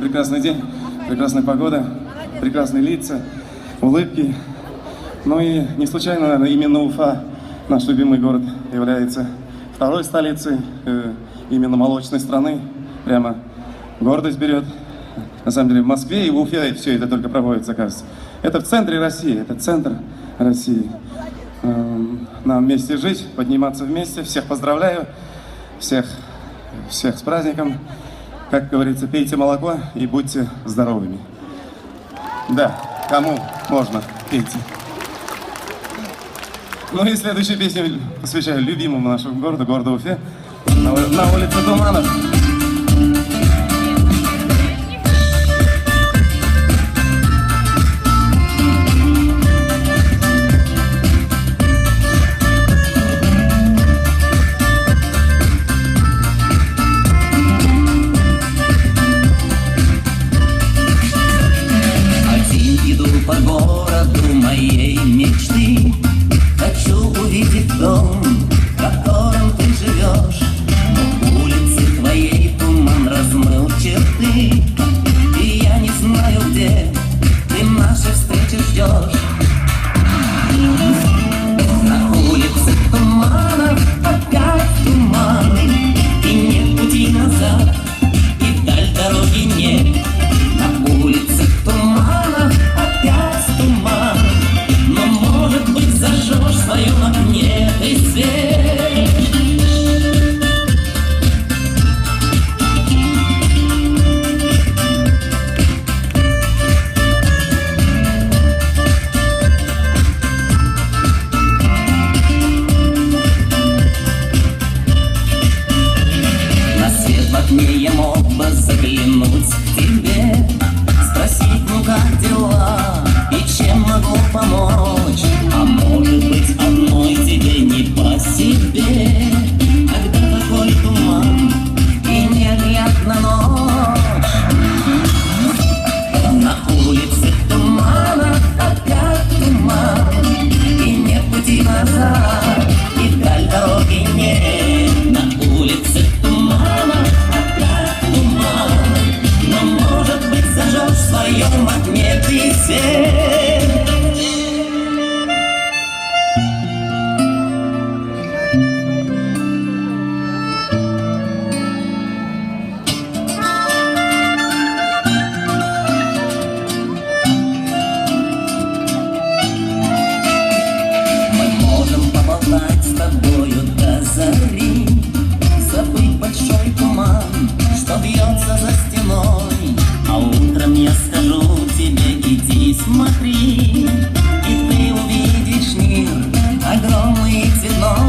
Прекрасный день, прекрасная погода, прекрасные лица, улыбки. Ну и не случайно, наверное, именно Уфа, наш любимый город, является второй столицей именно молочной страны. Прямо гордость берет. На самом деле в Москве и в Уфе все это только проводится, кажется. Это в центре России, это центр России. Нам вместе жить, подниматься вместе. Всех поздравляю, всех, всех с праздником. Как говорится, пейте молоко и будьте здоровыми. Да, кому можно, пейте. Ну и следующую песню посвящаю любимому нашему городу, городу Уфе, на улице Туманов. Один иду по городу моей мечты. Хочу увидеть дом, в котором ты живешь. Но улицы твоей туман размыл черты. И я не знаю, где ты нашей встречи ждешь. На улице туманов опять туман. И нет пути назад, и вдаль дороги нет. На улице туманов опять туман. Но, может быть, зажжешь в своем окне ты свет. На свет в окне я мог бы заглянуть к тебе, спросить, ну как дела и чем могу помочь. А может быть, одной тебе не по себе, когда такой туман и неоглядна ночь. На улице тумана опять туман, и нет пути назад, и вдаль дороги нет. На улице тумана опять туман, но, может быть, зажжешь в своем окне ты свет. Мы можем поболтать с тобою до зари, забыть большой туман, что бьется за стеной. А утром я скажу тебе: иди смотри, и ты увидишь мир огромный и цветной.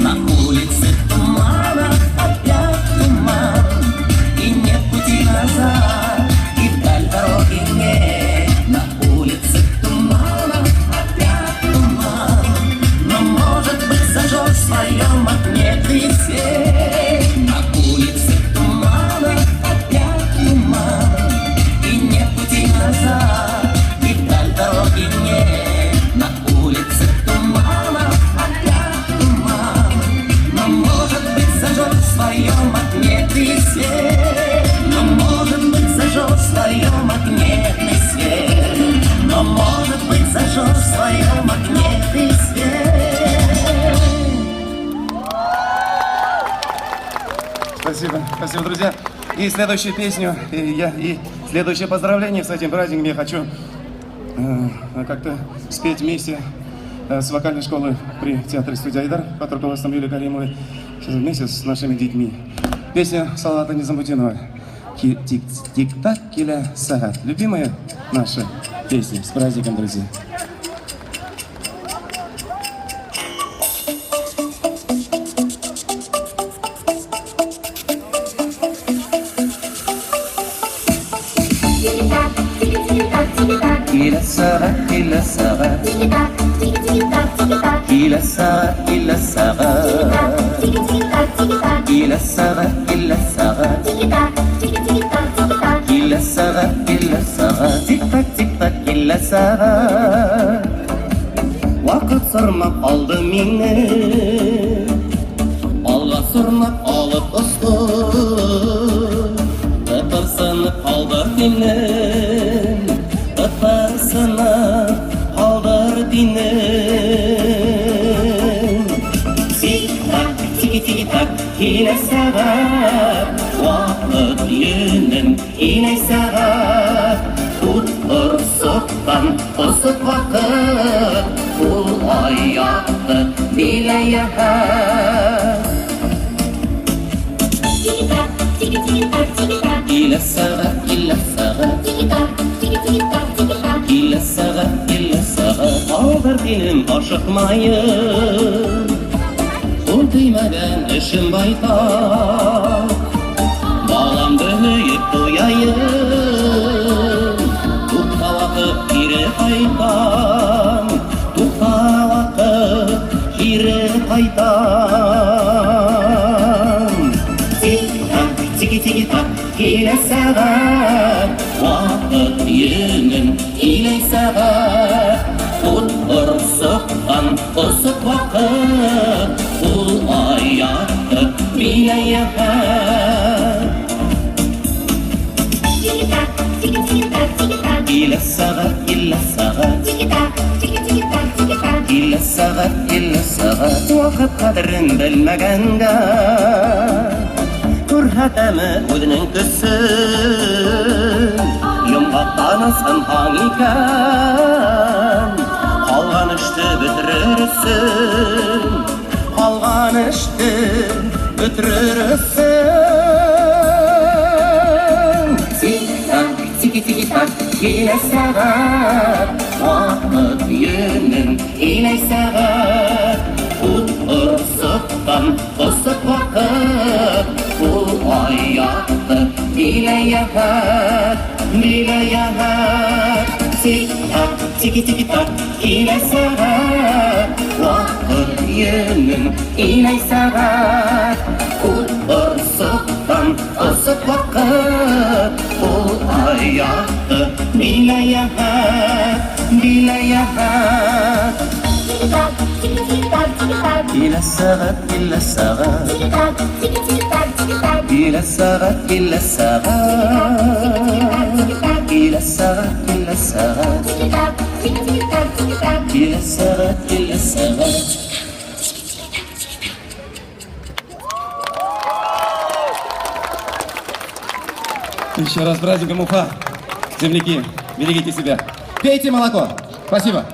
На улице тумана опять туман, и нет пути назад, и вдаль дороги нет. На улице тумана опять туман, но, может быть, зажжешь в своем окне ты свет. На улице тумана опять туман, и нет пути назад, и вдаль дороги нет. На улице тумана опять туман, но, может быть, зажжешь в своем окне ты свет. Но, может быть, зажжешь в своем окне ты свет. Но, может быть, зажжешь в своем окне ты свет. Спасибо, спасибо, друзья. И следующую песню, и следующее поздравление с этим праздником я хочу как-то спеть вместе с вокальной школой при театре студии Айдар под руководством Юлии Каримовой, вместе с нашими детьми. Песня Салавата Низамутдинова «Тик-так, киля сагат». Любимая наша песня. С праздником, друзья. Килә сәгать, килә сәгать. Килә сәгать, килә сәгать. Килә сәгать, килә сәгать. Килә сәгать, килә сәгать. Тик-так, тик-так, килә сәгать. Вакыт сырмап алды мине. Алга сырмап алып очты. динем, Татарсына калдыр динем. Тик-так, тики-тики-так, килә сәгать, Вакыт йөнем илә сәгать. Ут корсактан косып вакыт, Ул аякны биләяһәт. Тики-так, тики-тики-так, тики-так. Килә сәгать, килә сәгать, Тики-так, тики-тики-так, тики-так. Килә сәгать, килә сәгать, Алдыр динем, ашыкмаем. Кул тимәгән эшем байтак, Балам бөеп туяйын. Тукта вакыт, кире кайтам, Тукта вакыт, кире кайтам. Тик-так, тики-тики-так, килә сәгать, Вакыт йөнем илә сәгать. Ут корсактан косып вакыт, Ул аякны биләяһәт. Тики-так, тики-тики-так, тики-так. Килә сәгать, килә сәгать, Тики-так, тики-тики-так, тики-так. Килә сәгать, килә сәгать, Вакыт кадерен белмәгәнгә Күрһәтәме үзенең төсен. Йомгактан асынһаң икән, Калган эшне бетерер өчен, Калган эшне бетерер өчен. Тик-так, тики-тики-так, килә сәгать, Вакыт йөнем илә сәгать. Ут корсактан косып вакыт, Ул аякны биләяһәт, биләяһәт. Тик-так, тики-тики-так, килә сәгать, Вакыт йөнем илә сәгать. Ут корсактан косып вакыт, Ул аякны биләяһәт, биләяһәт. Тики-так, тики-тики-так, тики-так. Килә сәгать, килә сәгать, Тики-так, тики-тики-так, тики-так. Килә сәгать, килә сәгать, Килә сәгать, килә сәгать, Тики-так, тики-тики-так, тики-так. Килә сәгать, килә сәгать. Тики-тики-так, тики-так. Еще раз с праздником, Уфа! Земляки, берегите себя. Пейте молоко. Спасибо.